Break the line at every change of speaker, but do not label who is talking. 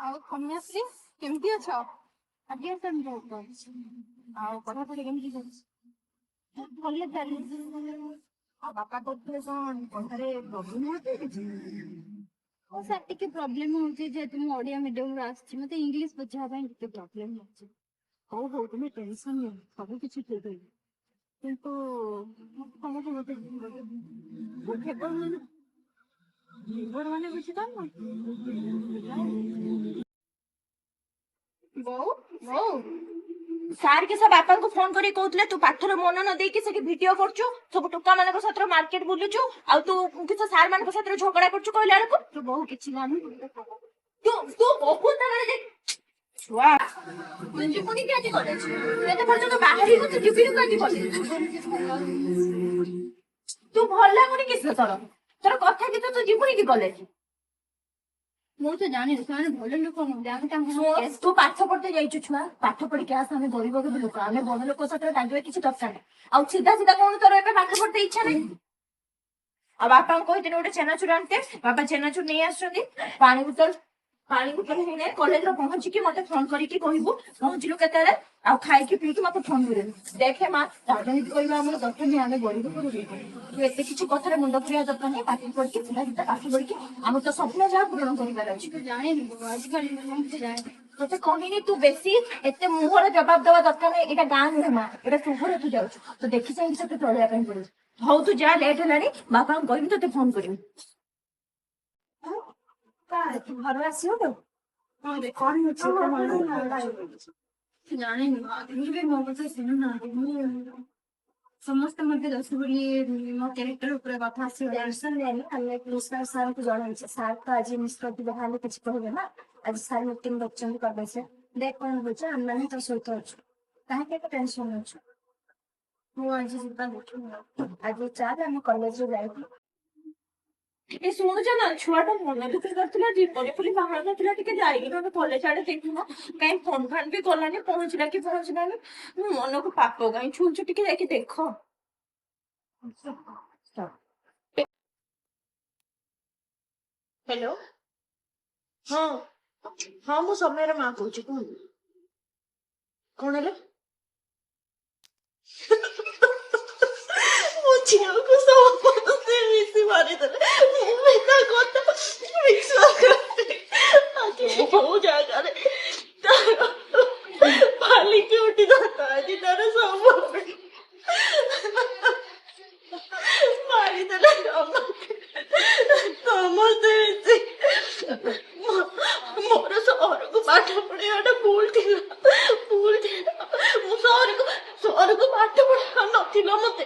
ଆଉ କନ୍ୟାଶ୍ରୀ, କେମିତି ଅଛ?
ଆଜ୍ଞା ସାର୍, ମୁଁ ବହୁତ ଅଛି।
ଆଉ ପଢାପଢି କେମିତି ଚାଲିଛି?
ଭଲ ଚାଲିଛି।
ଆଉ ବାପା କହୁଥିଲେ କଣ ପଢାରେ ପ୍ରୋବ୍ଲେମ ହଉଛି କିଛି?
ହଁ ସାର୍, ଟିକେ ପ୍ରୋବ୍ଲେମ ହଉଛି। ଯେହେତୁ ମୁଁ ଓଡିଆ ମିଡିୟମରୁ ଆସିଛି, ମତେ ଇଂଲିଶ ବୁଝିବା ପାଇଁ ଟିକେ ପ୍ରୋବ୍ଲେମ ହଉଛି।
ହଉ ହଉ, ତୁମେ ଟେନସନ ନିଅନି, ସବୁ କିଛି ଠିକ ହେଇଯିବ। କିନ୍ତୁ ତମକୁ ଗୋଟେ ମାନେ ମାନେ ବୁଝିପାରୁନ।
ବୋଉ, ବୋଉ, ସାର୍ କିସ ବାପାଙ୍କୁ ଫୋନ କରି କହୁଥିଲେ, ତୁ ପାଠରେ ମନ ନ ଦେଇକି ସେଠି ଭିଡିଓ କରୁଛୁ, ସବୁ ଟୋକା ମାନଙ୍କ ସାଥିରେ ମାର୍କେଟ ବୁଲୁଛୁ, ଆଉ ତୁ କିସ ସାର୍ ମାନଙ୍କ ସାଥିରେ ଝଗଡା କରୁଛୁ କହିଲା ବେଳକୁ।
ତୋ ବୋଉ କିଛି ଜାଣିନି।
ତୁ ତୁ ବହୁତ ମାନେ ଛୁଆ, ତୁ ଯିବୁନି କି ଆଜି କଲେଜ? ତୁ ଏତେ ପର୍ଯ୍ୟନ୍ତ ବାହାରିନୁ, ତୁ ଯିବିନି କି ଆଜି କଲେଜ? ତୁ ଭଲ ଲାଗୁନି କିସ ତୋର ତୋର କଥା କି? ତୁ ଯିବୁନି କି କଲେଜ?
ମୁଁ ତ ଜାଣିନି, ସେମାନେ ଭଲ ଲୋକ ନୁହନ୍ତି, ଆମେ ତାଙ୍କ
ଶୁଣ, ତୁ ପାଠ ପଢତେ ଯାଇଛୁ ଛୁଆ, ପାଠ ପଢିକି ଆସ। ଆମେ ଗରିବ ଗରିବ ଲୋକ, ଆମେ ବଡ ଲୋକ ସାଥିରେ ଲାଗିବା କିଛି ଦରକାର ନାହିଁ। ଆଉ ସିଧା ସିଧା କଣ, ତୋର ଏବେ ପାଠ ପଢତେ ଇଚ୍ଛା ନାହିଁ? ଆଉ ବାପାଙ୍କୁ କହିଥିଲି ଗୋଟେ ଚେନାଚୁର ଆଣିତେ, ବାପା ଚେନାଚୁର ନେଇ ଆସୁଛନ୍ତି। ପାଣି ବୋତଲ, ପାଣି ବୋତଲ ହେଇନାହିଁ। କଲେଜରେ ପହଞ୍ଚିକି ମତେ ଫୋନ କରିକି କହିବୁ ପହଞ୍ଚିଲୁ କେତେବେଳେ, ଆଉ ଖାଇକି ପିଇକି ମତେ ଫୋନ କରିବୁ। ଦେଖେ ମା, ରାଜନୀତି କରିବା ଆମର ଦରକାର ନାହିଁ, ଆମେ ଗରିବ ଘର। ତୁ ଏତେ କିଛି କଥାରେ ମୁଣ୍ଡ ପୁରେଇବା ଦରକାର ନାହିଁ। ପାଠ ପଢିକି ସିଧା ସିଧା ପାଠ ପଢିକି ଆମର ତ ସ୍ୱପ୍ନ ଯାହା ପୂରଣ କରିବାର ଅଛି।
ତୁ ଜାଣିନୁ ବୋଉ, ଆଜିକାଲି ମୁଁ କିଛି ଜାଣିନି।
ତତେ କହିନି, ତୁ ବେଶୀ ଏତେ ମୁହଁରେ ଜବାବ ଦେବା ଦରକାର ନାହିଁ। ଏଇଟା ଗାଁ ନୁହେଁ ମା, ଏଇଟା ସହର ତୁ ଯାଉଛୁ, ତ ଦେଖି ଚାହିଁକି ସେଠି ଚଳିବା ପାଇଁ ପଡିବ। ହଉ ତୁ ଯା, ଲେଟ୍ ହେଲାଣି, ବାପାଙ୍କୁ କହିବି ତତେ ଫୋନ କରିବି।
ତୁ ଘରୁ ଆସିବୁ ତ? କଣ ହେଇଛି? ଏତେ ମନ ଦୁଃଖ?
ଜାଣିନୁ, କେହି ବି ମୋ କଥା ଶୁଣୁନାହାନ୍ତି। ମୁଁ ସମସ୍ତେ ମତେ ଦୋଷ ବୋଲି ମୋ କ୍ୟାରେକ୍ଟର ଉପରେ କଥା ଆସିଗଲାଣି।
ଟେନସନ ନେନି, ଆମେ ପ୍ରିନ୍ସିପାଲ ସାର୍ଙ୍କୁ ଜଣେଇଛେ। ସାର୍ ତ ଆଜି ନିଷ୍ପତ୍ତି ବାହାରିଲେ କିଛି କହିବେ ନା। ଆଜି ସାର୍ ମିଟିଂ ଡାକିଛନ୍ତି କଲେଜରେ, ଦେଖ କଣ ହଉଛି। ଆମେ ତୋ ସହିତ ଅଛୁ, କାହିଁକି ଏତେ ଟେନସନ ଅଛୁ?
ମୁଁ ଆଜି ଯିବା ଦେଖିବି।
ଆଜି ଚାଲ, ଆମେ କଲେଜରେ ଯାଇକି
ଏ ଶୁଣୁଛ ନା, ଛୁଆଟା ମନ ଦୁଃଖ କରିଥିଲା, ଯିବନି ବୋଲି ବାହାରି ନଥିଲା। ଟିକେ ଯାଇକି ନହେଲେ କଲେଜ ଆଡେ ଦେଖୁନ, କାହିଁ ଫୋନ ଫାନ ବି କଲାନି, ପହଞ୍ଚିଲା କି ପହଞ୍ଚିଲାନି। ମୋ ମନକୁ ପାପ କାହିଁ ଛୁଉଁଛୁ, ଟିକେ ଯାଇକି ଦେଖ।
ହ୍ୟାଲୋ, ହଁ ହଁ, ମୁଁ ସୌମ୍ୟର ମା କହୁଛି, କୁହନ୍ତୁ କଣ ହେଲା? ମୋ ଝିଅକୁ ସମସ୍ତେ ମିଶି ମାରିଦେଲେ। ମୁଁ ବି ତା କଥା ବିଶ୍ୱାସ କରିଥିଲି। ଆଜି ଯୋଉ ଜାଗାରେ ତାର ପାଲିକି ଉଠିଥାନ୍ତା, ଆଜି ତାର ସବୁ ମାରିଦେଲେ ସମସ୍ତେ ମିଶି। ମୋର ସହରକୁ ପାଠ ପଢିବାଟା ଭୁଲ ଥିଲା, ଭୁଲ ଥିଲା। ମୁଁ ସହରକୁ ପାଠ ପଢିବା ନଥିଲା ମତେ।